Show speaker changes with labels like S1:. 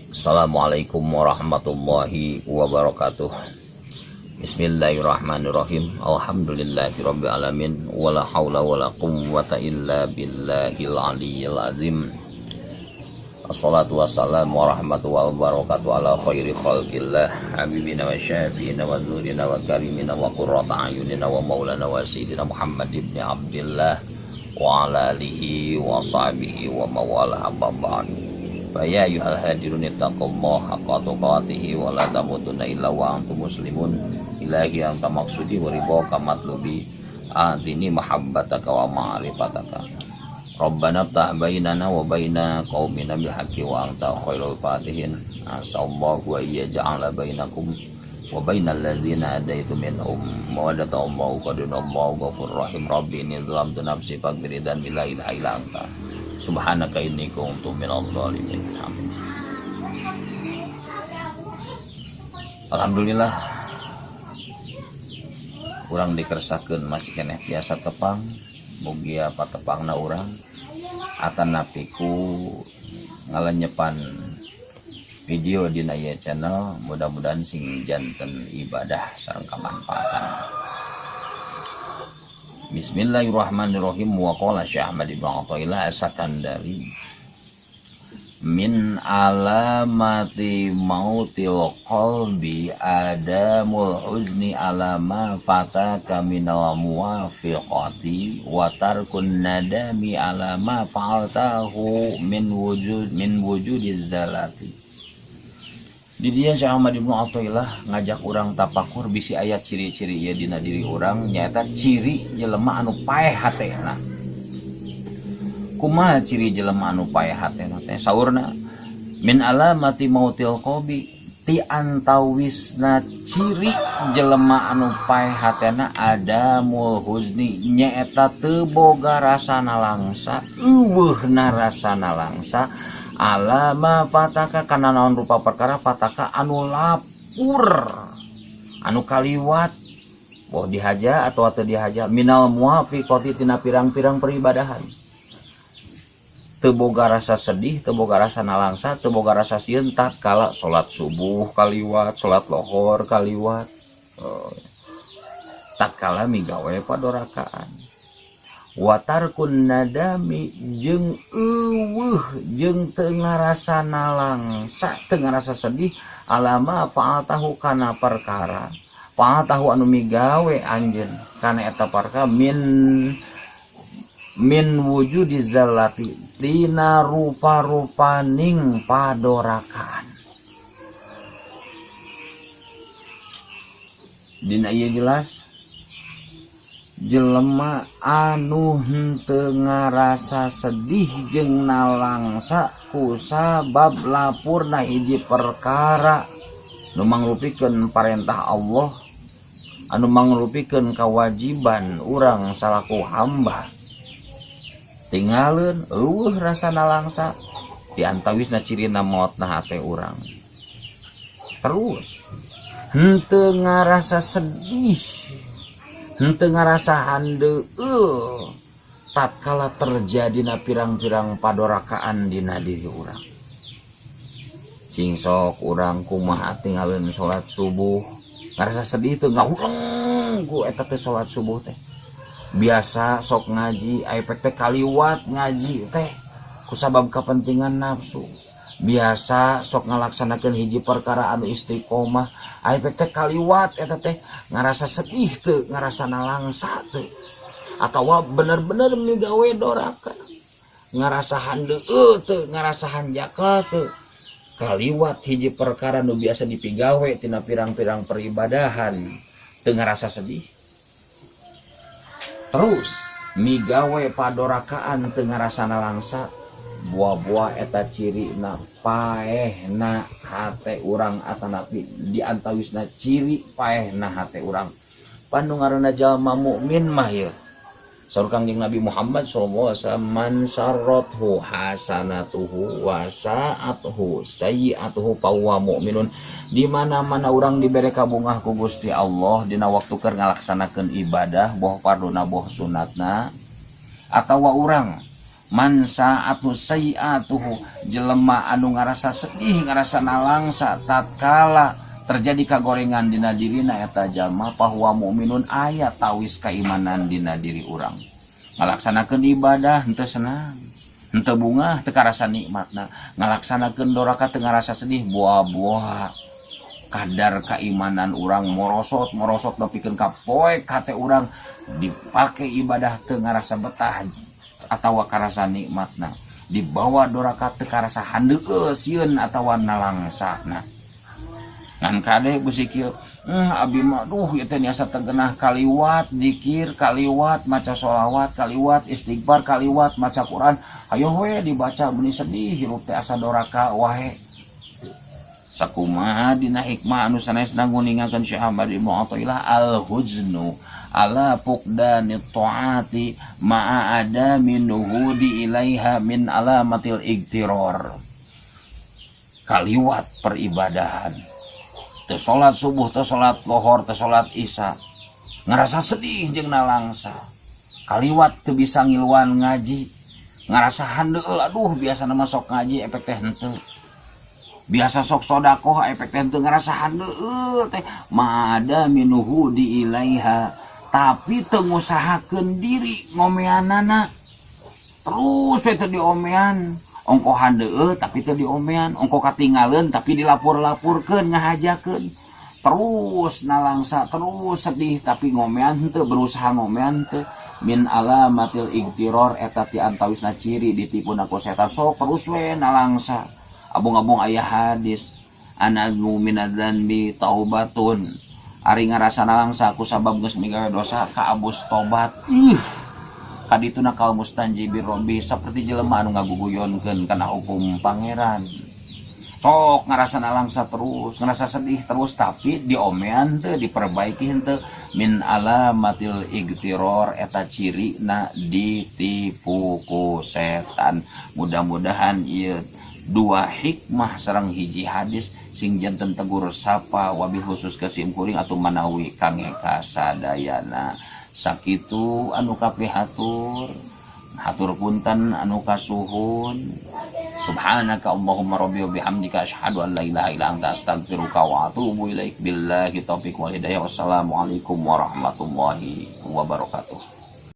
S1: Assalamualaikum warahmatullahi wabarakatuh. Bismillahirrahmanirrahim. Alhamdulillahirabbil alamin wala haula wala quwwata illa billahil aliyyil azim. Assalatu wassalamu warahmatullahi wabarakatuh ala khairi khalqillah habibina wa syafiina wa zurina wa karimina wa qurrata ayunina wa maulana wa sayyidina Muhammad ibn Abdillah wa ala alihi wa sahbihi wa mawala amma ba'd. Fa ya ayyuhal hadirun ittaqullaha haqqa tuqatih wa la tamutunna illa wa antum muslimun. Ilahi anta maqsudi wa ridhaka matlubi. Atini mahabbataka wa ma'rifataka. Rabbana ftah bainana wa baina qaumina bil haqqi wa anta khairul fatihin. Asallahu wa yaj'ala bainakum wa bainal ladzina adaitu minhum mawaddata Allahu qadirun Allahu ghafurur rahim. Rabbi inni zalamtu nafsi faghfir dhanbi la ilaha illa anta subhanaka inni kuntu minadh dhalimin. Amin. Alhamdulillah urang dikersakeun masih keneh biasa tepang mugia patepangna urang atanapi ku ngalenyepan video dina ieu channel, mudah-mudahan sing janten ibadah sareng kamanfaatan. Bismillahirrahmanirrahim. Wa qala Syekh Ahmad ibn Athaillah As-Sakandari min alamati mautil qalbi adamul huzni ala ma fataka minal muwafiqati wa tarkun nadami ala ma fa'altahu min wujudiz zalati. Di dia Syekh Ahmad ibn Athaillah ngajak urang tapakur bisi aya ciri-ciri ieu dina diri urang, nyaeta ciri jelema anu paeh hatena. Kumaha ciri jelema anu paeh hatena teh? Saurna min alamati mautil qalbi, ti antawisna ciri jelema anu paeh hatena adamul huzni, nyaeta teu boga rasa nalangsa, euweuhna rasa nalangsa alama fataka kana naon rupa perkara fataka anu lapur anu kaliwat boh dihaja atau teu dihaja minal muwafiqati tina pirang-pirang peribadahan. Teu boga rasa sedih, teu boga rasa nalangsa, teu boga rasa sieun tatkala salat subuh kaliwat, salat lohor kaliwat, tatkala migawe padorakaan. Watarkun nadami jeung euweuh jeung teu ngarasa nalangsa, teu ngarasa sedih alama fa'altahu kana perkara fa'altahu anu migawe anjeun kana eta perkara min wujudi zallati tina rupa-rupaning padorakaan. Dina ieu jelas jelema anu henteu ngarasa sedih jeung nalangsa kusabab lapurna hiji perkara nu mangrupikeun parentah Allah, anu mangrupikeun kewajiban urang salaku hamba, tinggalin eueuh rasa nalangsa di antawisna cirina maotna hate urang. Terus henteu ngarasa sedih, henteu ngarasa handeueul tatkala terjadina pirang-pirang padorakaan dina diri urang. Cing sok urang kumaha tinggalin salat subuh ngarasa sedih teu ngahuleng ku eta teh salat subuh teh. Biasa sok ngaji aya teh kaliwat ngaji teh kusabab kepentingan nafsu. Biasa sok ngalaksanakeun hiji perkara anu istiqomah aya teh kaliwat eta teh ngarasa sedih teu, ngarasa nalangsa teu, atawa bener-bener migawe doraka ngarasa handeueul teu, ngarasa hanjakal teu, kaliwat hiji perkara nu biasa dipigawe tina pirang-pirang peribadahan teu ngarasa sedih. Terus migawe padorakaan teu ngarasa nalangsa, buah-buah eta cirina paehna hate urang atanapi di antawisna ciri paehna hate urang. Panu ngaranna jalma mukmin mah ieu. Saur Kangjeng Nabi Muhammad sallallahu alaihi wasallam, man sarrathu hasanatuhu wa sa'atuhu sayyi'atuhu fa huwa mu'minun. Di mana-mana urang dibere kabungah ku Gusti Allah dina waktu keur ngalaksanakeun ibadah boh farduna boh sunatna, atawa urang Man sa'atu sayi'atuhu, jelema anu ngarasa sedih, ngarasa nalangsa tatkala terjadi kagorengan dina dirina eta jalma, fahuwa mukminun, aya tawis keimanan dina diri urang. Ngalaksanakeun ibadah henteu senang, henteu bungah, teu karasa nikmatna, ngalaksanakeun doraka teu ngarasa sedih, buah-buah kadar keimanan urang morosot morosot nepikeun ka poek hate urang dipake ibadah teu ngarasa betah atawa karasa nikmatna, dibawa doraka teu karasa handeueus, sieun atawa nalangsana. Ngan kade bisi kieu, abi mah duh ieu teh asa teu genah, kaliwat zikir, kaliwat maca sholawat, kaliwat istighfar, kaliwat maca Quran, hayoh we dibaca meuni sedih, hirup teh asa doraka wae. Sakumaha dina hikmah anu sanesna nguningakeun Syekh Ahmad Ibnu Athaillah, al huznu ala fuqdani ta'ati ma'a adami nuhudi ilaiha min alamatil igtiror. Kaliwat peribadahan, teu salat subuh, teu salat lohor, teu salat isya, ngerasa sedih jeung nalangsa. Kaliwat teu bisa ngiluan ngaji, ngerasa handeueul, aduh biasa mah sok ngaji efek teh henteu, biasa sok sodakoh efek teh henteu, ngerasa handeueul teh mada minuhu di ilaiha, tapi teu ngusahakeun diri ngomeanana, terus we teu diomean. Ongko handeueul tapi teu diomean, ongko katinggaleun tapi dilapur-lapurkeun, ngahajakeun, terus nalangsa, terus sedih, tapi ngomean henteu, berusaha ngomean teu, min alamatil igtiror, eta ti antawisna ciri ditipuna ku setan. Sok terus we nalangsa. Abung-abung aya hadis anadmu minadzanbi taubatun, ari ngarasa nalangsa ku sabab geus migawe dosa kaabus tobat. Ih, kadituna kal mustanji birrobi, seperti jelema anu ngaguguyonkeun kana hukum Pangeran. Sok ngarasa nalangsa terus, ngerasa sedih terus, tapi diomean teu, diperbaiki henteu, min alamatil igtiror, eta ciri na ditipu ku setan. Mudah-mudahan ieu dua hikmah sareng hiji hadis sing janten tegur sapa, wabil khusus ke sim kuring atau manawi kangge kasadayana. Sakitu anu kapihatur, hatur punten anu kasuhun. Subhanaka Allahumma rabbi wa bihamdika, asyhadu an la ilaha illa anta, astaghfiruka wa atubu ilaik. Billahi taufiq wal hidayah. Wassalamualaikum warahmatullahi wabarakatuh.